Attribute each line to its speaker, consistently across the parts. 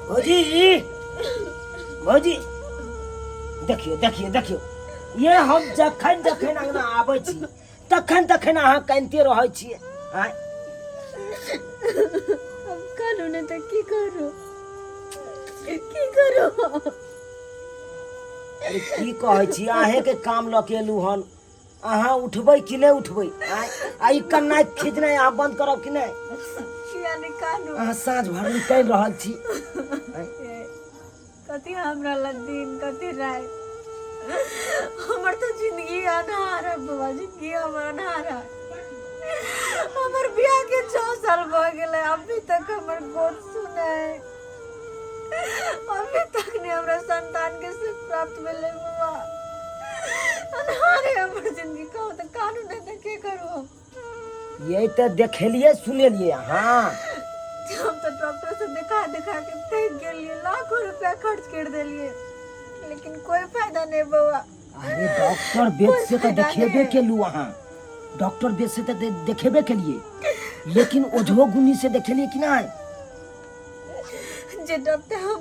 Speaker 1: भौजी, भौजी, देखियौ देखियौ देखियौ, ये हम जखन जखन अंगना आबै छी तखन तखन अहाँ कानिते रहै छियै। आँय?
Speaker 2: हम कानू ने तऽ की करू, की करू?
Speaker 1: अरे की कहै छी, अहेंके काम लऽ के एलहुँ हन, अहाँ उठबै कि नहि उठबै? आँय? आ ई कन्नाइ खींचनाइ अहाँ बंद करब कि नहि?
Speaker 2: किया नहि कानू?
Speaker 1: अहाँ साँझ भर निकलि रहल छी। आँय?
Speaker 2: कथी हमरा लग दिन कथी राति, हमर तऽ जिंदगी अन्हार है बाबा, जिंदगी हमर अन्हार है। हमर बियाह के 6 साल भऽ गेलै, अभी तक हमर गोद सुनै, अभी तक नहीं हमरा संतान के सुख प्राप्त भेलै बाबा। अन्हार है हमर जिंदगी। कहू तऽ, कानू नहि तऽ के करू हम?
Speaker 1: ये तऽ देखेलिए सुनेलिए अहाँ।
Speaker 2: हम तो डॉक्टर से दिखा दिखा के थक गेलिए, लाखों रुपया खर्च कर देलिए, लेकिन कोई फायदा नहीं बउआ।
Speaker 1: अरे डॉक्टर वेद से तऽ
Speaker 2: फायदा
Speaker 1: देखेबे
Speaker 2: नहि।
Speaker 1: केलू अहाँ, डॉक्टर वेद से तऽ देखेबे केलिए, लेकिन ओझो गुनी से देखेलिए कि नहि?
Speaker 2: जे डॉक्टर हम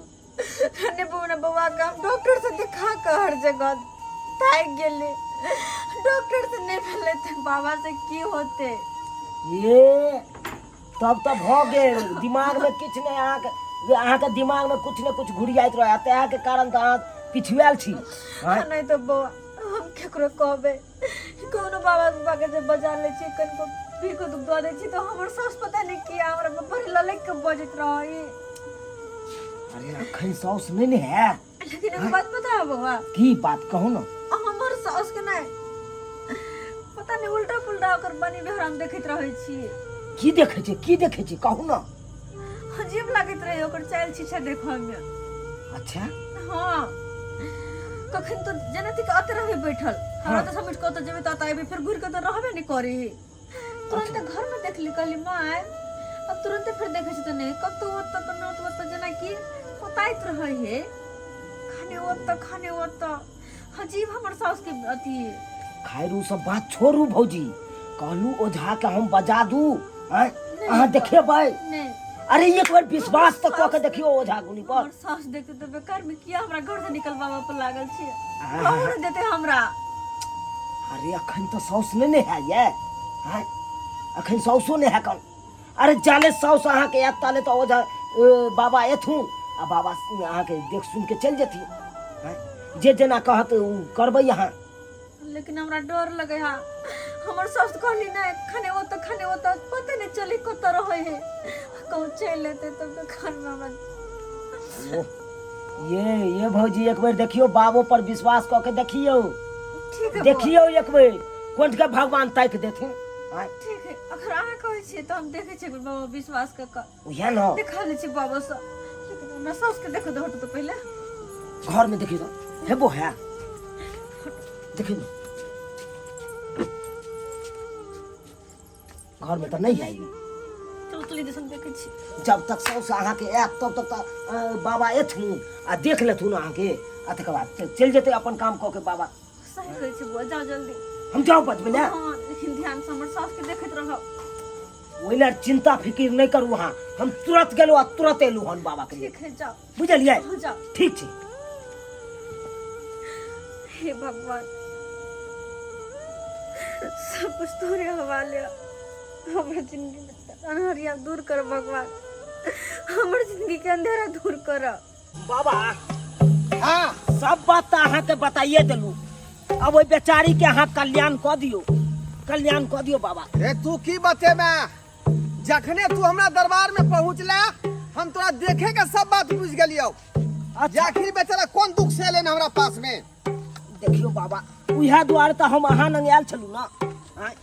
Speaker 2: ने बउआ बउआ के हम डॉक्टर से दिखा के हर जगह थाकि गेली। डॉक्टर से नहीं भेलै तऽ बाबा से की होते?
Speaker 1: ये तब तऽ भऽ गेल। दिमागमे किछु नहि, अहाँके अहाँके दिमागमे किछु ने किछु घुरियाइत रहै, ताहिके कारण तऽ अहाँ पिछुआयल छी। आँय?
Speaker 2: नहीं तो बउआ, हम केकरो कहबै? कोनो बाबा बाबा के जे बजा लै छी, कनिको भीखो दुख दऽ दै छी तऽ हमर साउस पता नहि किया हमरा पर बड़ी ललकि के बजैत रहै।
Speaker 1: अरे अखन साउस नहि ने है।
Speaker 2: लेकिन एगो बात पता है बउआ?
Speaker 1: की बात, कहू ने।
Speaker 2: हमर साउस के नहि पता नहि उल्टा पुल्टा ओकर बनी व्यवहार हम देखैत रहै छी।
Speaker 1: की देखै छी, की देखै छी, कहू ने।
Speaker 2: अजीब लागैत रहै ओकर चालि छिछा देखऽ मे।
Speaker 1: अच्छा।
Speaker 2: हाँ, कखन तो जेना कि अते रहबे बैठल, हमरा तऽ समझ कऽ ओतऽ जेबै तऽ ओतऽ अयबै, फेर घुरि कऽ तऽ रहबे नहि करी। तुरंत घर में देखली, कहली माँ, अब तुरंत फेर देखै छी तऽ नहि कतौ ओतऽ तऽ नहि ओतऽ, जेना कि ओताइत रहै हे, खाने ओतऽ खाने ओतऽ। अजीब हमर साउस के अथी।
Speaker 1: खैर उ सब बात छोड़ू भौजी, कहलू ओझा के हम बजा दू? आँय?
Speaker 2: नहि।
Speaker 1: अहाँ देखेबै?
Speaker 2: नहि।
Speaker 1: अरे एक बेर विश्वास तऽ कऽ के देखियौ ओझा गुनी पर।
Speaker 2: हमर साउस देखते तऽ बेकार में किया हमरा घर से निकलवाबऽ पर लागल छी, कहू ने देते हमरा।
Speaker 1: अरे अखन तऽ साउस नहि ने है ये। आँय? अखन साउसो नहि है कन। अरे जाले साउस अहाँके आयत ताले तऽ ओझा बाबा एथुन आ बाबा अहाँके देख सुन के चलि जेथिन। आँय? जे जेना कहत ओ करबै अहाँ।
Speaker 2: लेकिन हमरा डर लगे है, हमर साउस कहली नहीं खाने वो तो खाने वो तो पता नहीं चली कत रहे है, कहूँ चल लेते तब तो खान में हमरा।
Speaker 1: ओह, ये भौजी, एक बेर देखियौ, बाबो पर विश्वास कऽ के देखियौ।
Speaker 2: ठीक है बौआ।
Speaker 1: देखियौ एक बेर, कोन के भगवान ताकि देथिन। आँय?
Speaker 2: ठीक है, अगर अहाँ कहै छियै तऽ हम देखै छियै बाबा, विश्वास कऽ कऽ
Speaker 1: उएह ने
Speaker 2: देखा लै छियै बाबा सँ, लेकिन हमरा साउस के देखऽ दो तऽ पहिले।
Speaker 1: घर में देखियौ तऽ हेबो है, देखियौ ने, घर में तऽ नहीं है ई।
Speaker 2: चलू चलू दिसन देखै छी।
Speaker 1: जब तक साउस अहाँके आयत तब तक तऽ बाबा एथुन आ देख लेथुन अहाँके, आ तकर बाद चलि जेतै अपन काम कऽ के बाबा।
Speaker 2: सही कहै छी बुआ, जाओ जल्दी।
Speaker 1: हम जाउ बजबै ने?
Speaker 2: हाँ, लेकिन ध्यान से हमर साउस के देखैत रहब।
Speaker 1: ओहि लए चिंता फिकिर नहि करू अहाँ, हम तुरंत गेलहुँ आ तुरंत एलहुँ हन बाबा के लिए।
Speaker 2: ठीक है, जाओ।
Speaker 1: बुझलियै?
Speaker 2: हाँ, जाओ।
Speaker 1: ठीक छै।
Speaker 2: हे भगवान, सब कुछ तोरे हवाले, हमर जिंदगी में अन्हरिया दूर कर भगवान, हमर जिंदगी के अंधेरा दूर कर।
Speaker 1: बाबा।
Speaker 3: हाँ।
Speaker 1: सब बात तऽ अहाँके बताइए देलू, अब ओहि बेचारी के अहाँ कल्याण कऽ दियौ, कल्याण कऽ दियौ बाबा।
Speaker 3: रे तू की बतेबे, जखने तू हमरा दरबार में पहुंचला हम तोरा देखे के सब बात बुझ गेलियौ।
Speaker 1: अच्छा।
Speaker 3: आखिर बेचारा कोन दुख से एलै हमरा पास में?
Speaker 1: देखियौ बाबा, उएह दुआरे तऽ हम अहाँ लग आयल छलहुँ ने। आँय?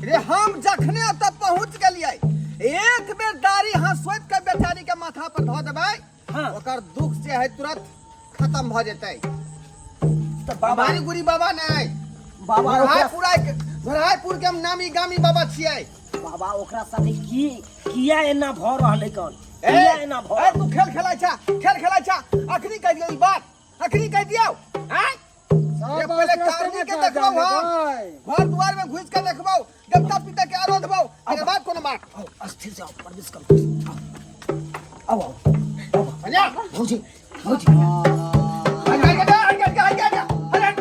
Speaker 3: रे हम जखने ओतऽ पहुंच गेलियै, एक बेर दाढ़ी हाथ सौंप के बेचारी के माथा पर धऽ देबै, ओकर दुख जे है तुरंत खत्म भऽ जेतै।
Speaker 1: तऽ बाबा,
Speaker 3: बारी गुरी बाबा नहि
Speaker 1: बाबा, ओकरा
Speaker 3: घोड़ाईपुर के हम नामी गामी बाबा छियै।
Speaker 1: बाबा, ओकरा साथे की किया एना भऽ रहल है कौन, किया एना भऽ
Speaker 3: ए, तू खेल खेलाइ छा, खेल खेलाइ छा? अखनी कहि दियौ ई बात, अखनी कहि दियौ। आँय? ये पहिले कारनी के देखबौ, हम घर दुआर में घुस के देखबौ, देवता पिता के आरोधबौ, एकर बाद कोनो बात।
Speaker 1: आओ, अस्थिर से आओ, प्रवेश करो, आओ आओ आओ आओ।
Speaker 3: हलिया
Speaker 1: भौजी भौजी
Speaker 3: हट हट हट हट हट हट हट हट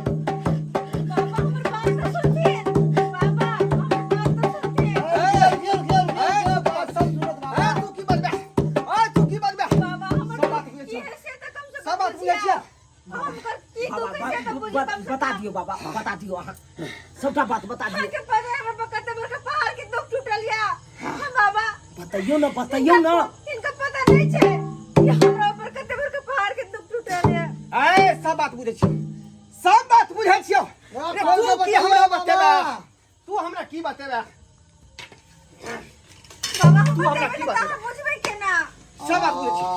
Speaker 2: बाबा हमर बात तो सुनथिन। बाबा हमर बात तो सुनथिन।
Speaker 3: तू की बजबे आ तू की बजबे
Speaker 2: बाबा हमर
Speaker 3: सब बात बुझै
Speaker 2: की
Speaker 3: छियै।
Speaker 2: है से तऽ कम से
Speaker 3: सब
Speaker 2: कम
Speaker 3: बात बुझै छियै।
Speaker 2: हम कर की दुख है से तऽ बुझी कम से
Speaker 1: बता
Speaker 2: कम।
Speaker 1: दियौ बाबा, बता दियौ, अहाँ सबटा बात बता दियौ।
Speaker 2: अहाँके पता है हमर कते बड़का पहाड़ के दुख टूटल या। हाँ बाबा,
Speaker 1: बतैयौ ने, बतैयौ ने।
Speaker 2: इनका पता नहीं छै कि हमरा ऊपर कते बड़का पहाड़ के दुख टूटल या।
Speaker 3: ए सब बात बुझै छियै, सब बात बुझै छियौ। रे तू की हमरा बतेबे, तू हमरा की बतेबे?
Speaker 2: बाबा हम
Speaker 3: तू हमरा
Speaker 2: बतेबै
Speaker 3: की
Speaker 2: ने तऽ
Speaker 3: बतेबे?
Speaker 2: अहाँ बुझबै केना?
Speaker 3: सब बात बुझै छियौ।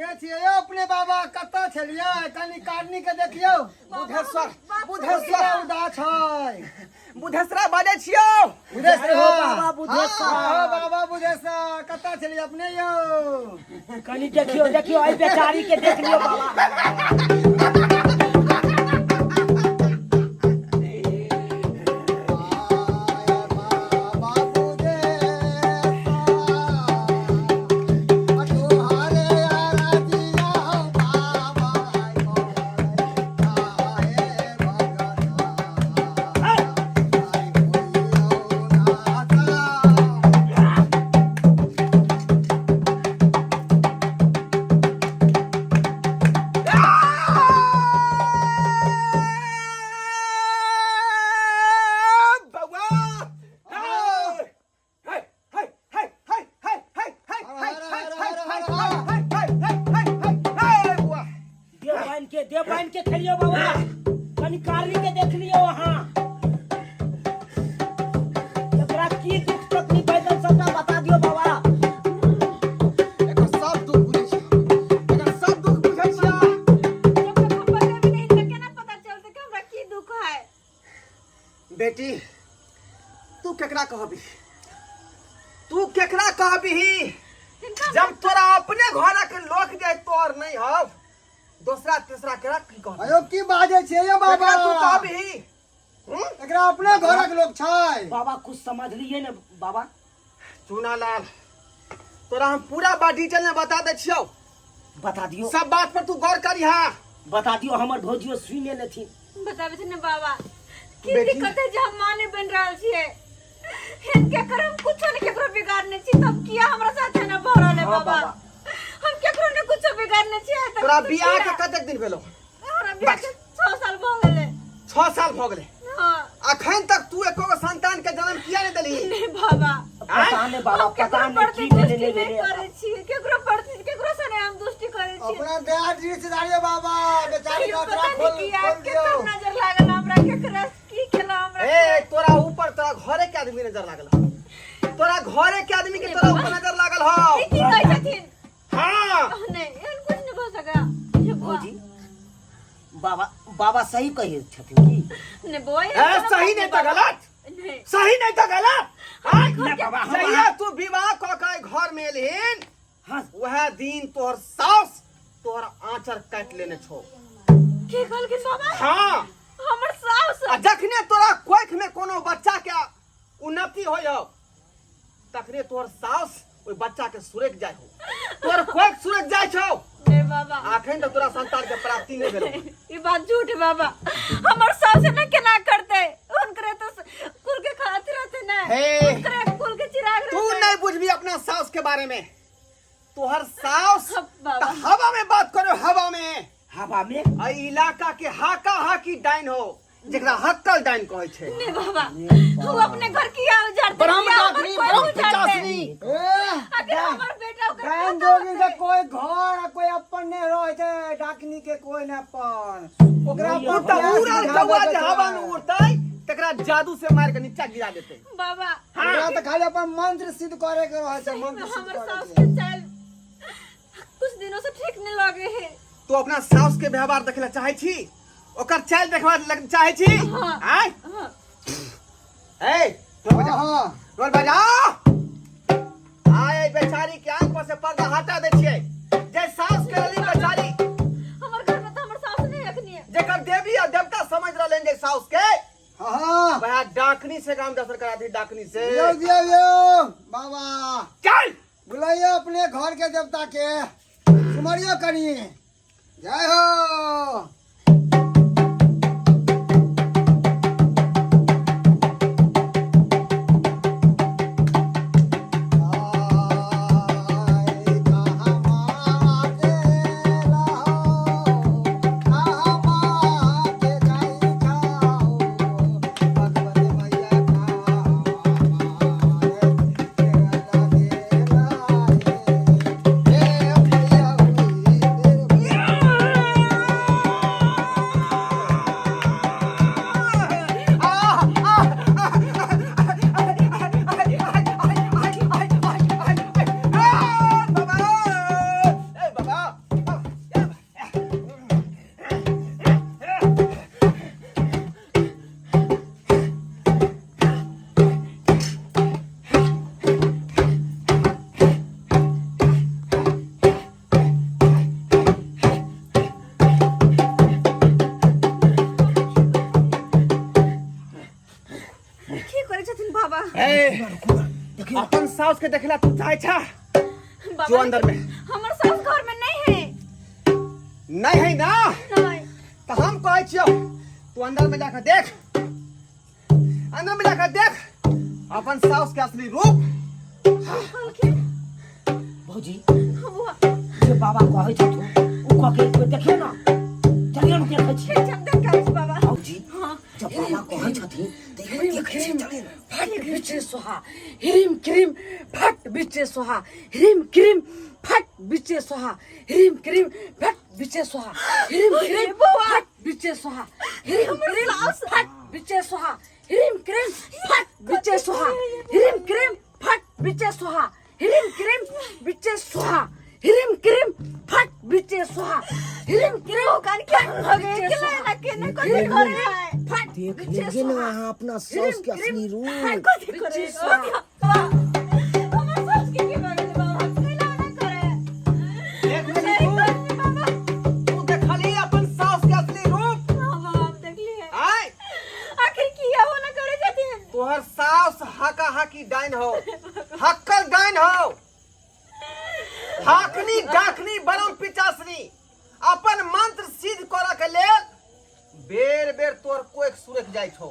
Speaker 4: के छियै यौ अपने बाबा? कतऽ छलियै? कनि कारनी के देखियौ।
Speaker 3: बुधेश्वर,
Speaker 4: बुधेश्वर उदास है।
Speaker 3: बुधेश्वरा बाजै छियौ।
Speaker 4: बुधेश्वर
Speaker 1: हो बाबा बुधेश्वर।
Speaker 4: हो बाबा बुधेश्वर, कतऽ छलियै अपने यौ?
Speaker 1: कनि देखियौ, देखियौ एहि बेचारी के देख लियौ बाबा।
Speaker 3: बउआ हे हे हे हे हे हे हे हे हे हे हे हे हे हे हे हे बउआ,
Speaker 1: देव बान्हि के, देव बान्हि के खेलियौ बाबा। कनि कारनी के देख लियौ अहाँ, एकरा की दुख तकलीफ भए गेल सबटा बता दियौ बाबा।
Speaker 3: एकर सब दुख बुझै छियै, एकर सब दुख बुझै छियै।
Speaker 2: जब तक हम बतेबै नहि तऽ केना पता चलतै कि हमरा की दुख है?
Speaker 3: बेटी, तू केकरा कहबी, तू केकरा कहबी? जब तोरा अपने घरक लोक जे तोर नहीं हव, दोसरा तीसरा केकरा की कहबी?
Speaker 4: अयो की बाजै छियै यौ बाबा?
Speaker 3: केकरा तू कहबी?
Speaker 4: एकरा अपने घरक लोक छै।
Speaker 1: बाबा कुछ समझ लिए ने बाबा।
Speaker 3: चूना लाल, तोरा हम पूरा बात डिटेल में बता दै छियौ।
Speaker 1: बता दियौ।
Speaker 3: सब बात पर तू गौर करिहा।
Speaker 1: बता दियौ, हमर भौजियो सुनि लेथिन।
Speaker 2: बताबै छै ने बाबा, की
Speaker 3: बेटी।
Speaker 2: दिक्कत है जे हम माँ नहि बनि रहल छियै? केकरो हम कुछो नहि केकरो बिगाड़ने छी, तब किया हमरा साथ एना भऽ रहल है?
Speaker 1: हाँ,
Speaker 2: बाबा
Speaker 1: बाबा।
Speaker 2: हम केकरो ने कुछो बिगाड़ने छी आइ तक,
Speaker 3: तोरा
Speaker 2: तऽ
Speaker 3: बियाह के
Speaker 2: किया?
Speaker 3: कतेक दिन भेलो?
Speaker 2: हमरा बियाह के 6 साल भऽ गेलै।
Speaker 3: 6 साल भऽ गेलै?
Speaker 2: हाँ।
Speaker 3: अखन तक तू एको गो संतान के जन्म किया नहीं देलही?
Speaker 2: नहीं बाबा।
Speaker 1: पता नहीं बाबा,
Speaker 2: हम
Speaker 1: पता
Speaker 2: केकरो
Speaker 1: नहीं
Speaker 2: प्रति
Speaker 1: की भेलै
Speaker 2: दुष्टि
Speaker 1: नहि
Speaker 2: नहि
Speaker 1: भेलै।
Speaker 2: करै छी, केकरो प्रति केकरो से नहि हम दुष्टि करै छी।
Speaker 4: अपना दया दृष्टि डालियौ बाबा, बेचारी
Speaker 2: कहियो
Speaker 4: के
Speaker 2: पता
Speaker 4: अचरा
Speaker 2: नहीं
Speaker 4: खोल
Speaker 2: किया
Speaker 4: खोल दियौ।
Speaker 2: केकर नजर लागल हमरा, केकरा की केला हमरा?
Speaker 3: ए तोरा ऊपर तोरा घरे के आदमी नजर लागल हौ। तोरा घरे के आदमी के
Speaker 2: नहीं
Speaker 3: तोरा
Speaker 2: बाबा।
Speaker 3: ऊपर नजर लागल हौ।
Speaker 2: ई की कहै छथिन?
Speaker 3: हाँ।
Speaker 2: नहीं, एहन कुछ नहीं भऽ सका ये बौआ।
Speaker 1: भौजी, बाबा, बाबा सही कहै छथिन की
Speaker 2: नहीं बौआ, एहन
Speaker 3: ए
Speaker 2: कोनो
Speaker 3: सही
Speaker 2: बात
Speaker 3: नहीं तो
Speaker 2: बाबा।
Speaker 3: गलत,
Speaker 2: नहीं
Speaker 3: सही नहीं तो गलत।
Speaker 1: नहीं बाबा, हम
Speaker 3: जहिया तू विवाह कऽ के घर में एलहिन,
Speaker 1: हाँ,
Speaker 3: वएह दिन तोहर सास तोहर आंचर काटि लेने छौ।
Speaker 2: की कहलखिन बाबा?
Speaker 3: हाँ।
Speaker 2: हमर सास?
Speaker 3: आ जखने तोरा कोख में कोनो बच्चा के उन्नति होइ हो तखने तोहर सास ओहि बच्चा के सुरक जाय हो, तोहर कोख सुरक जाय छौ।
Speaker 2: नहीं बाबा,
Speaker 3: अखन तक तोरा संतान के प्राप्ति नहीं भेलो।
Speaker 2: ई बात झूठ है बाबा, हमर सास ने केना करते, उनकरे तो कुल के खातिर रहते ना,
Speaker 3: हे।
Speaker 2: उनकरे कुल के चिराग
Speaker 3: तू
Speaker 2: रहते।
Speaker 3: नहीं बुझबी अपना सास के बारे में, तोहर सास
Speaker 2: अब बाबा।
Speaker 3: त हवा में बात करो, हवा में,
Speaker 1: हवा में।
Speaker 3: आ इलाका के हाका हाकी डाइन हो, जेकरा हक्कल डाइन कहै छै।
Speaker 2: नहीं बाबा, वो अपने घर की उजाड़ते,
Speaker 3: ब्रह्म
Speaker 2: किया हमर
Speaker 3: डाकनी,
Speaker 2: कोई
Speaker 3: ब्रह्म
Speaker 2: उजाड़ते।
Speaker 3: पिचासनी।
Speaker 4: ए,
Speaker 2: आखिर हमर बेटा ओकर
Speaker 4: डाइन
Speaker 2: कतऽ
Speaker 4: जोगी के
Speaker 2: होतै?
Speaker 4: कोई घर आ कोई अपन नहीं रहे छै, डाकनी के कोई नहीं अपन। ओकरा
Speaker 1: नहीं,
Speaker 3: उ
Speaker 4: अपन
Speaker 3: त
Speaker 4: प्यास
Speaker 3: उड़ल
Speaker 4: बुझा
Speaker 3: कौआ
Speaker 4: देबै
Speaker 3: जे हवा में
Speaker 4: छै।
Speaker 3: उड़तै तकरा जादू से मार के नीचा गिरा देतै।
Speaker 2: बाबा,
Speaker 4: ओकरा तऽ खाली अपन मंत्र सिद्ध करे के रहै छै,
Speaker 2: सही में
Speaker 4: मंत्र सिद्ध
Speaker 2: हमर
Speaker 4: करे
Speaker 2: सास
Speaker 4: के।
Speaker 2: के चाल कुछ दिनों से ठीक नहीं लगे है।
Speaker 3: तू अपना सास के व्यवहार देखे ला चाहे छी, ओकर चाल देखबा लग चाहे छी?
Speaker 2: हाँ।
Speaker 3: आय
Speaker 2: हाँ।
Speaker 3: ए ढोल बजा।
Speaker 4: हाँ।
Speaker 3: ढोल बजा। आय बेचारी के आंख पर से पर्दा हटा दे छियै। जे सास के रहली बेचारी,
Speaker 2: हमर घर में तो हमर सास नहीं रखनी है,
Speaker 3: जेकर देवी और देवता समझ रहले जे सास के।
Speaker 4: हाँ।
Speaker 3: वह डाकनी से काम दर्शन करा दी, डाकनी से।
Speaker 4: दियौ, दियौ, दियौ, बाबा।
Speaker 3: चल
Speaker 4: बुलाइयो अपने घर के देवता के, सुमरियो कनी। जय हो।
Speaker 2: की करे छथिन बाबा?
Speaker 3: अपन सास के देखला तू चाहे छा?
Speaker 2: बाबा,
Speaker 3: जो अंदर में।
Speaker 2: हमर सास घर में नहीं है।
Speaker 3: नहीं है ना?
Speaker 2: नहीं।
Speaker 3: तो हम कहै छियौ तू अंदर में जाकर देख, अंदर में जाकर देख अपन सास के असली रूप।
Speaker 2: कहलखिन
Speaker 1: भौजी,
Speaker 2: बुआ,
Speaker 1: जे बाबा कहै छथुन ओ कह के एक बेर देखियौ ना, चलियौ ने देखै छी।
Speaker 2: ठीक छै, हम देख के आबै छी बाबा।
Speaker 1: भौजी,
Speaker 2: हाँ।
Speaker 1: जब बाबा कहै छथिन तऽ एक बेर देखै छी, चलियौ ने।
Speaker 5: फट बिचे सोहा ह्रीम क्रीम फट बिचे सोहा ह्रीम क्रीम फट बिचे सोहा ह्रीम क्रीम फट बिचे सोहा ह्रीम क्रीम फट बिचे सोहा ह्रीम क्रीम फट बिचे सोहा ह्रीम क्रीम फट बिचे सोहा ह्रीम क्रीम फट बिचे सोहा ह्रीम क्रीम बिचे सोहा ह्रीम क्रीम फट बिचे सोहा ह्रीम क्रीम
Speaker 2: कान क्या हो गए?
Speaker 5: बिचे
Speaker 2: केना
Speaker 5: सोहा।
Speaker 2: एना केना कथी करे है?
Speaker 5: फट
Speaker 1: देख
Speaker 5: बिचे
Speaker 1: लेंगे ना
Speaker 5: सोहा।
Speaker 1: अहाँ अपना सास के असली रूप।
Speaker 2: कथी करे?
Speaker 5: बिचे सोहा।
Speaker 2: हमर सास के की भऽ गेलै बाबा? कैला ओना करे?
Speaker 3: देख लेली
Speaker 2: सही
Speaker 3: तू?
Speaker 2: कहलियै बाबा।
Speaker 3: तू देखली अपन सास के असली रूप?
Speaker 2: हाँ बाबा, हम देखलियै।
Speaker 3: आय
Speaker 2: आखिर किया ओना करे छथिन?
Speaker 3: तोहर सास हाका हाकी डाइन हो, हक्कल डाइन हो, हाकनी डाकनी बरम पिचासनी। अपन मंत्र सिद्ध करऽ के लेल बेर बेर तोर कोख सुरक जाइ छौ।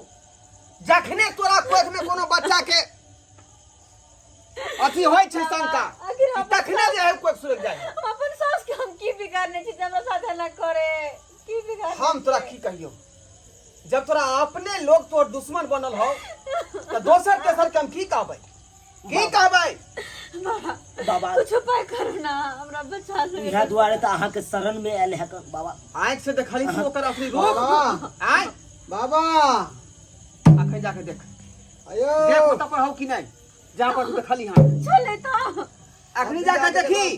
Speaker 3: जखने तोरा कोख में कोनो बच्चा के अथी होइ छै शंका,
Speaker 2: आखिर हम
Speaker 3: तखने जे है कोख सुरक जाइ है।
Speaker 2: हम अपन सास के हम की बिगाड़ने छी जे हमरा साथ एना करे? की बिगाड़ने
Speaker 3: हम तोरा
Speaker 2: छियै?
Speaker 3: की कहियौ, जब तोरा अपने लोग तोर दुश्मन बनल हो तऽ दोसर तेसर के हम की कहबै, की कहबै?
Speaker 2: बाबा,
Speaker 1: बाबा,
Speaker 2: कुछ उपाय करू ना, हमरा बचा ले।
Speaker 1: इएह दुआरे तऽ अहाँके शरण में आयल है बाबा।
Speaker 3: आँखि से देखली तू ओकर असली रूप?
Speaker 4: बाबा।
Speaker 3: आँय
Speaker 4: बाबा,
Speaker 3: अखन जाके देख,
Speaker 4: अयो
Speaker 3: देख ओतऽ पर हौ कि नहि जहाँ पर तू देखली। हाँ,
Speaker 2: चले तो
Speaker 3: अखनी जाके देखी।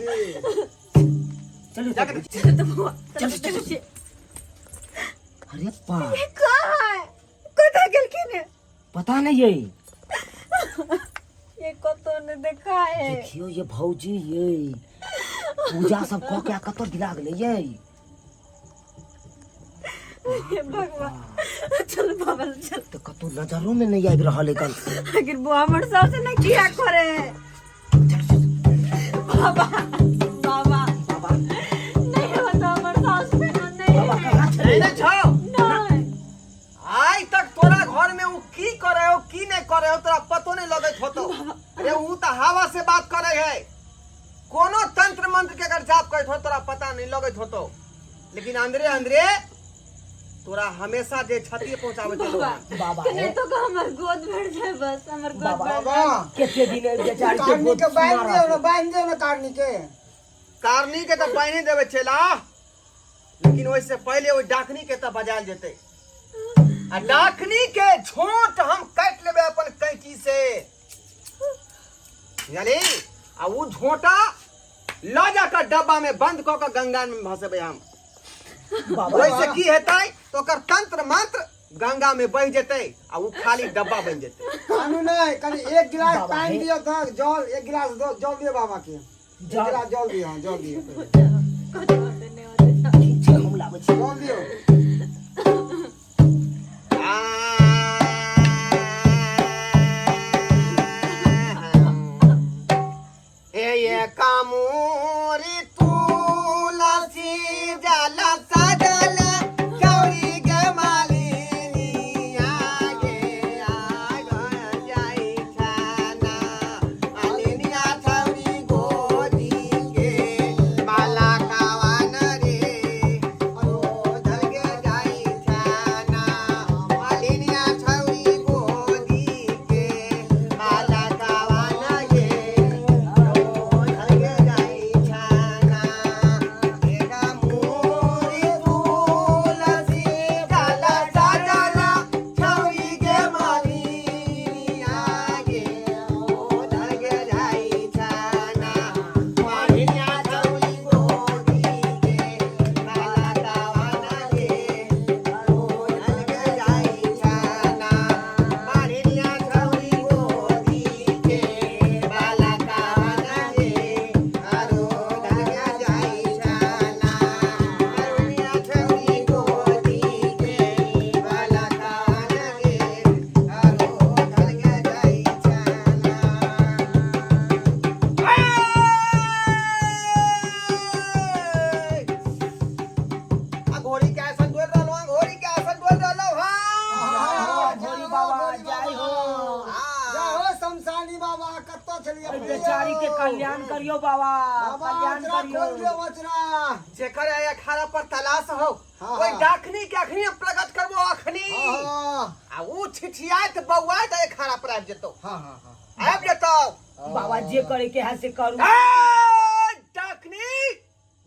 Speaker 1: चलू।
Speaker 3: जाके देख।
Speaker 2: चले तो बुआ,
Speaker 1: चल,
Speaker 2: चल
Speaker 1: चल,
Speaker 2: चल।
Speaker 1: अरे बा,
Speaker 2: कहाँ है? कतऽ गेलखिन है?
Speaker 1: पता नहीं ये।
Speaker 2: ये कतौ ने देखा है।
Speaker 1: देखियो ये भौजी, ये पूजा सब कऽ के कतऽ गिरा गेलै ये।
Speaker 2: हे भगवान, चल बाबा चल।
Speaker 1: तऽ कतौ नजरो में नहीं आबि रहल एखन।
Speaker 2: आखिर बुआ हमर सास ने किया करे? बाबा बाबा
Speaker 1: बाबा
Speaker 2: नहीं होता हमर सास पे नहीं।
Speaker 1: बाबा कहाँ छलै?
Speaker 3: नहीं नहीं छौ।
Speaker 2: नहीं।
Speaker 3: आइ तक तोरा घर में उ की करे हो की नहीं करे हो तोरा पतो नहीं लगैत होतो। अरे उ त हवा से बात करे है, कोनो तंत्र मंत्र के अगर जाप करैत हो तोरा पता नहीं लगैत होतो, लेकिन अंदरे अंदरे तोरा हमेशा जे क्षति पहुंचावे चलो।
Speaker 2: बाबा
Speaker 1: बाबा
Speaker 2: नहीं
Speaker 1: हे।
Speaker 2: तो का हमर गोद भर जाए, बस हमर गोद
Speaker 1: बाबा।
Speaker 2: भर।
Speaker 4: बाबा
Speaker 1: कते दिन एहि बेचारी के
Speaker 4: कारनी
Speaker 1: गोद
Speaker 4: के बांधि
Speaker 1: सुना
Speaker 4: दियौ
Speaker 1: रहल।
Speaker 4: ने, बांधि दियौ ने कारनी के।
Speaker 3: कारनी के तो पानी देवे चला, लेकिन ओहिसे पहले ओहि डाकनी के तो बजायल जेतै आ डाकनी के झोंट हम काटि लेबै अपन कैंची से, यानी आ उ झोंटा ल जाकर डब्बा में बंद कऽ के गंगा में भसेबै हम।
Speaker 1: बाबा
Speaker 3: ओहिसे की हेतै तो ओकर तंत्र मंत्र गंगा में बहि जेतै आ उ खाली डब्बा बनि जेतै।
Speaker 4: कानू नहीं, कनी एक गिलास
Speaker 1: बाबा,
Speaker 4: पानी
Speaker 1: हे।
Speaker 4: दियो तो जल, एक गिलास दो, जल दियो बाबा के, एक
Speaker 1: जल।
Speaker 4: गिलास जल दियो। हाँ, जल दियो।
Speaker 2: कुछ होते नहीं होते।
Speaker 1: ठीक छै, हम लाबै छी।
Speaker 4: जल दियो।
Speaker 3: ए कामोरी तुलसी जल सजल गौरी के मालिनी आगे आगन जाई छाना मालिनिया छौरी गोदी के बाला कावन रे ओ धलगे जाई छाना मालिनिया छौरी गोदी के बाला कावन गे ओ धलगे जाई छाना एका मोरी तुलसी जल सजल छौरी के मालिनी आगे ओ धलगे जाई छाना मालिनिया छौरी गोदी के बाला कावन गे ओ धलगे जाई छाना मालिनिया छौरी गोदी के बाला कावन गे आरो धलगे जाई छाना मालिनिया छौरी गोदी के बाला कावन गे आरो धलगे जाई छाना। आ घोड़ी के ऐसन डोल रहलो हन, घोड़ी के ऐसन डोल रहलो हन।
Speaker 1: भोली बाबा जय हो।
Speaker 4: जय हो शमशानी बाबा, कतऽ छलियै
Speaker 1: एहि बेचारी के कल्याण करियो बाबा।
Speaker 4: बाबा,
Speaker 1: कल्याण
Speaker 4: अचरा
Speaker 1: करियो।
Speaker 4: खोल दियो अचरा।
Speaker 3: जेकर ए अखाड़ा पर तलाश हो
Speaker 4: हाँ,
Speaker 3: ओहि
Speaker 4: हाँ।
Speaker 3: डाकनी के अखनी हम प्रकट करबो अखनी।
Speaker 4: हाँ
Speaker 3: आ उ छिछियाइत बौआइत ए अखाड़ा पर आबि जेतौ।
Speaker 4: हाँ हाँ हाँ
Speaker 3: आबि जेतौ।
Speaker 1: बाबा जे करे के है से करू।
Speaker 3: ए डाकनी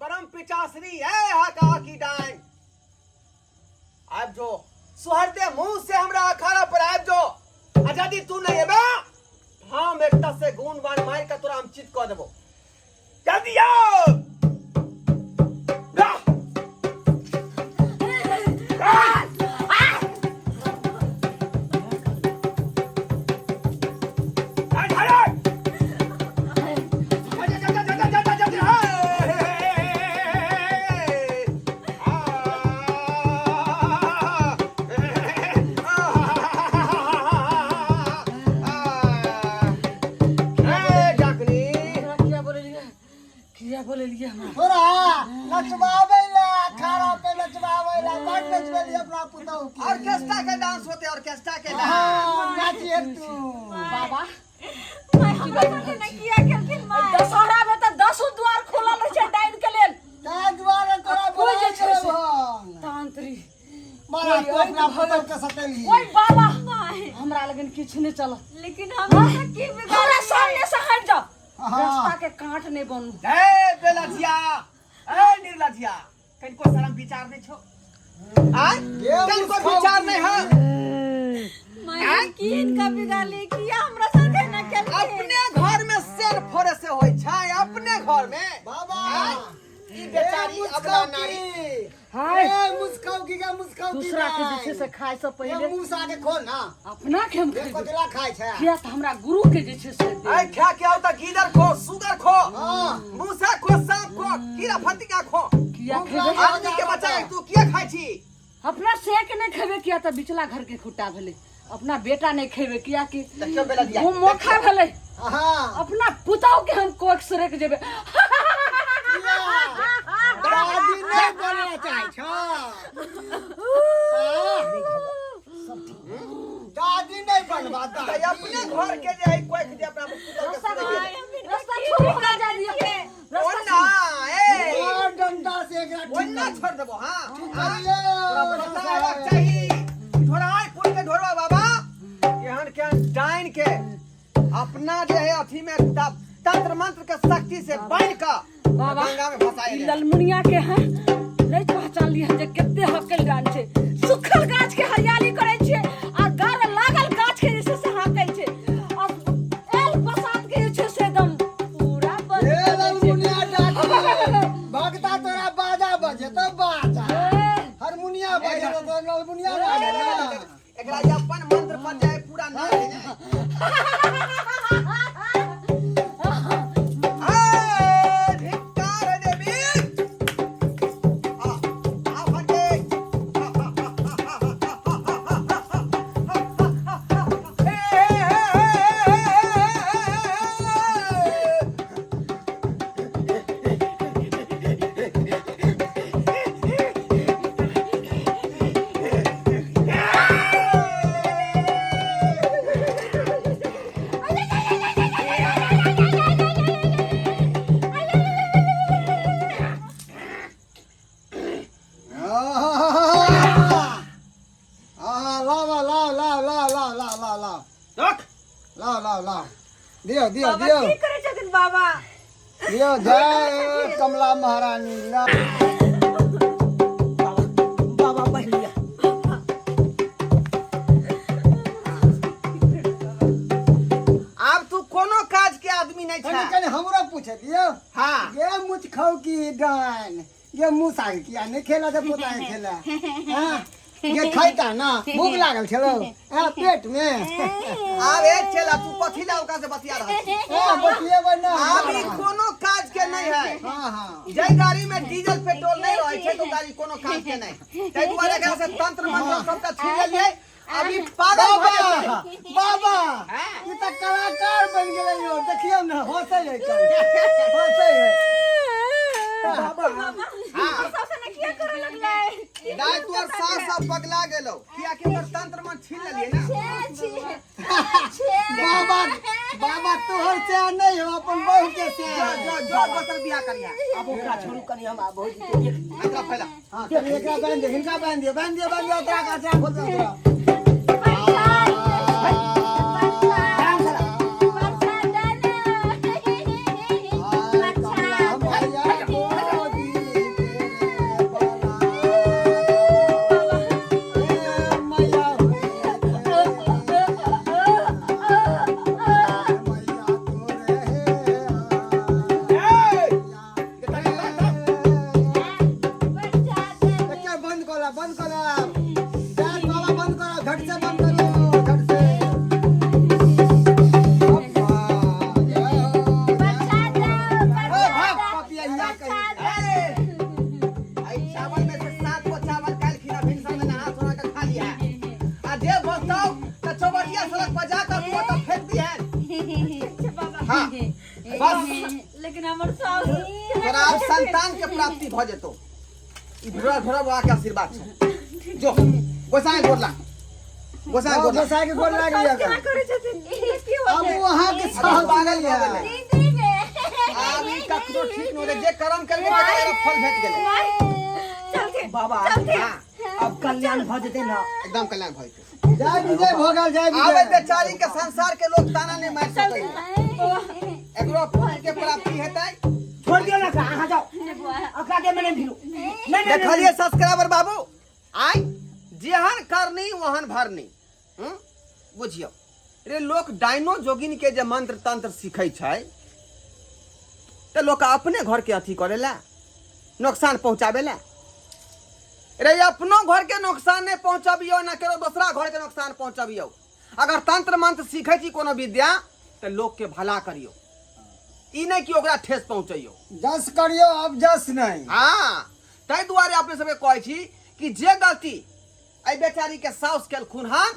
Speaker 3: बरम पिचासनी ए हा की डाइन आबि जो, सुहरदे मुंह से हमरा अखाड़ा पर आबि जो। आ यदि तू नहीं एबे हम एकटा से गुण बाण मारि के तोरा हम चित कऽ देबो। जल्दी आओ। ला। आ, आ, आ। जा, जा, जा, जा, जा, जा, जा, जा, ए, डाकनी।
Speaker 5: किया बोलेलिए, किया बोलेलिए हमरा?
Speaker 4: तोरा नचबाबै ला, अखाड़ा पे नचबाबै ला। बड नचबेली अपना पुतहु के।
Speaker 3: ऑर्केस्ट्रा के डांस होते, ऑर्केस्ट्रा के डांस।
Speaker 4: हाँ, नाचिए तू।
Speaker 5: बाबा
Speaker 2: मैं हमरा साथे ने किया केलखिन माय?
Speaker 5: दशहरा में तऽ दसो द्वार खुलल रहै छै डाइन के लेल।
Speaker 4: ताहि दुआरे तोरा
Speaker 5: कोइ जे छै से-
Speaker 4: बोलाय
Speaker 5: तांत्रिक
Speaker 4: मारा, तू अपना पुतहु के सतेलही।
Speaker 5: कोइ बाबा
Speaker 2: माय
Speaker 5: हमरा लगन किछु नहि चलत।
Speaker 2: लेकिन हमरा की बिगाड़?
Speaker 5: हमरा सामने से हट जाओ,
Speaker 4: हाँ।
Speaker 5: रास्ता के कांट नहीं बनू।
Speaker 3: ए बेलजिया, ए निर्लजिया, कनिको शरम विचार नहीं छो? आय
Speaker 4: गे
Speaker 3: कनिको
Speaker 4: मुसखौ
Speaker 3: विचार
Speaker 4: की।
Speaker 3: नहीं है?
Speaker 2: माय की इनका बिगाड़ली? किया हमरा साथे ने केलखिन?
Speaker 3: अपने घर में शेर फोड़े से होय छै, अपने घर में।
Speaker 4: बाबा
Speaker 3: आय, ई बेचारी अबला नारी।
Speaker 5: हाय।
Speaker 4: ए मुस्काउ की गे, मुस्काउ की।
Speaker 5: दूसरा के जे छै से खाय से
Speaker 4: ये
Speaker 5: पहिले
Speaker 4: मुंह साके खोल ना।
Speaker 5: अपना के हम
Speaker 4: ये
Speaker 5: खेबै।
Speaker 4: कचरा खाय छै?
Speaker 5: किया तऽ हमरा गुरु के जे छै से देल।
Speaker 3: आय खा के आओ त गीदड़ खो, सुगर खो,
Speaker 4: हाँ।
Speaker 3: मूसा खो, सांप खो, कीड़ा फतिंगा खो।
Speaker 5: किया
Speaker 4: भूख
Speaker 5: खेबै?
Speaker 4: लागल।
Speaker 3: आदमी के बच्चा तू किया खाय छी?
Speaker 5: अपना से के नहीं खेबे किया तऽ बिचला घर के खुट्टा भेलै अपना बेटा नहीं खेबे किया कि
Speaker 3: देखियौ बेला दिया
Speaker 5: ओ मोखा भेलै
Speaker 4: हाँ
Speaker 5: अपना पुतहु के हम कोख सड़क जेबे
Speaker 4: दादी नहीं बोलना चाहे छो दादी नहीं बनवा
Speaker 3: तऽ
Speaker 4: दादी
Speaker 3: अपने घर के जे है कोई जे अपना पुतहु के सुनै गेलै।
Speaker 5: रास्ता छोड़ू हमरा जा दिअ रास्ता
Speaker 3: ओन्ना ए
Speaker 4: और डंडा से एकरा ठीक
Speaker 3: ओन्ना
Speaker 4: कर
Speaker 3: छोड़ देबो हां
Speaker 4: करिए
Speaker 3: तोरा पता हेबाक चाही ढोराय पुल के ढोरवा बाबा एहन के डाइन के अपना जे है अथी में तंत्र मंत्र के शक्ति से बांध के
Speaker 5: बाबा
Speaker 3: गंगा में फंसाए
Speaker 5: ई
Speaker 3: ले
Speaker 5: ललमुनिया के हैं नहीं पहचान ली जे कते हकल गान छै सुखल गाछ के हरियाली करै छै आ गर लागल गाछ के जे छै से हाकै छै आ एल बसात के जे छै से एकदम पूरा बंद
Speaker 4: ए
Speaker 5: कर दै छै।
Speaker 4: ललमुनिया डाकी भगता तोरा बाजा बजे तो बाजा
Speaker 5: ए,
Speaker 4: हारमोनिया बजे तो ललमुनिया बाजे ना
Speaker 3: एकरा ये अपन मंत्र पर जाए पूरा ना है ए धिक्कार देवी आ आ फटे ए ए ए
Speaker 4: आ लाओ लाओ लाओ लाओ लाओ लाओ लाओ लाओ
Speaker 3: रख
Speaker 4: लाओ लाओ लाओ दियो दियो
Speaker 2: बाबा
Speaker 4: दियो
Speaker 2: की करै छथिन बाबा
Speaker 4: दियो जय कमला महारानी लाओ
Speaker 1: बाबा बाबा बढ़ लिया
Speaker 3: आब तू कोनो काज के आदमी नहीं
Speaker 4: कनी
Speaker 3: छा
Speaker 4: कनी हमरो पूछे दियो
Speaker 3: हाँ
Speaker 4: ये मुझ खाओ की डान ये मुसा के किया नहीं खेला तो पोता के खेला हाँ ये खाइता ना भूख लागल छलो हाँ पेट में
Speaker 3: आब ए चला तू कथी ला ओकरा से बतिया रहल छी
Speaker 4: हाँ बतिएबै ना
Speaker 3: आब ई कोनो काज के नहीं है
Speaker 4: हाँ हाँ
Speaker 3: जै गाड़ी में डीजल पेट्रोल नहीं रहे छै तो गाड़ी कोनो काज के नहीं ताहि दुआरे एकरा से तंत्र मंत्र सबटा छीन लेलियै अभी पागल भऽ
Speaker 4: बाबा
Speaker 3: जेतै
Speaker 4: बाबा
Speaker 3: हाँ।
Speaker 4: ई तऽ कलाकार बनि गेलै यौ देखियौ ने हँसै है कल हँसै है
Speaker 3: हाँ
Speaker 2: सास ने किया करे लगलै
Speaker 3: दाइ तोहर सास सब पगला गेलौ कियाकि ओकर तंत्र मंत्र छीन लेलियै ना
Speaker 2: छे छे
Speaker 4: बाबा बाबा तोहर से नहीं हो अपन बहू के से
Speaker 3: जो जो जो दोसर बियाह करिया
Speaker 1: अब ओकरा छोड़ू कनी हम आ भौजी के देख ली
Speaker 3: एकरा फैला
Speaker 4: हाँ कनी एकरा बांध दियो हिनका बांध दियो बांध दियो बांध दियो ओकरा का ओकरा खोल दियो ओकरा बंद करा बंद करा बाबा बंद करा झट से बंद करो झट से
Speaker 3: आई चावल में से सात गो चावल काल खिला भिनसर में नहा सोना के खा लिया आ जे बताओ त चौबटिया सड़क पर जा कर तू तो फेंक दिया हाँ बस
Speaker 2: लेकिन हमर सास
Speaker 3: तोरा आब संतान के प्राप्ति भ जेतो ई घोड़ा घोड़ा बाबा के आशीर्वाद छौ जो गोसाई गोरला गोसाई गोरला
Speaker 4: गोसाई के गोर लाग लिया
Speaker 2: क्या करे छथिन की हो
Speaker 4: अब वहां के साहस
Speaker 3: पागल
Speaker 4: नहीं
Speaker 3: भऽ
Speaker 4: है
Speaker 3: गेलै आब ई ककरो ठीक नहि होलै जे कर्म करबै तकरा फल भेट गेलै
Speaker 2: चलते
Speaker 1: बाबा
Speaker 3: हाँ
Speaker 1: अब कल्याण भऽ जेतै ना
Speaker 3: एकदम कल्याण भऽ जेतै
Speaker 4: जय विजय भऽ गेल जय
Speaker 3: आब
Speaker 4: विजय
Speaker 3: बेचारी के संसार के लोग ताना नहीं मार सकै एकरो पुत्र के प्राप्ति हेतै
Speaker 1: छोड़ दियौ ना एकरा, अहाँ जाओ एकरा के मने भिरू नहीं नहीं
Speaker 3: देखलिए सब्सक्राइबर बाबू आइ जेहन करनी ओहन भरनी बुझियौ रे लोक डाइनो जोगिन के जे मंत्र तंत्र सीखै छै तऽ लोक अपने घर के अथी करै ला नुकसान पहुंचाबे ला रे अपनो घर के नुकसान नहीं पहुंचबियौ ना केरो दोसरा घर के नुकसान पहुंचबियौ अगर तंत्र मंत्र सीखै छी कोनो विद्या तऽ लोक के भला करियौ ई नहि कि ओकरा ठेस पहुंचैयौ
Speaker 4: जस करियो अब जस नहीं
Speaker 3: हाँ ताहि दुआरे अपने सबके कहै छी कि जे गलती एहि बेचारी के साउस केलखुन हन,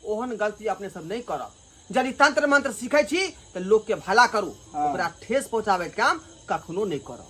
Speaker 3: ओहन गलती अपने सब नहि करब। यदि तंत्र मंत्र सीखै छी तऽ लोक के भला करू, ओकरा ठेस पहुंचावे के काम कखनो नहि करब।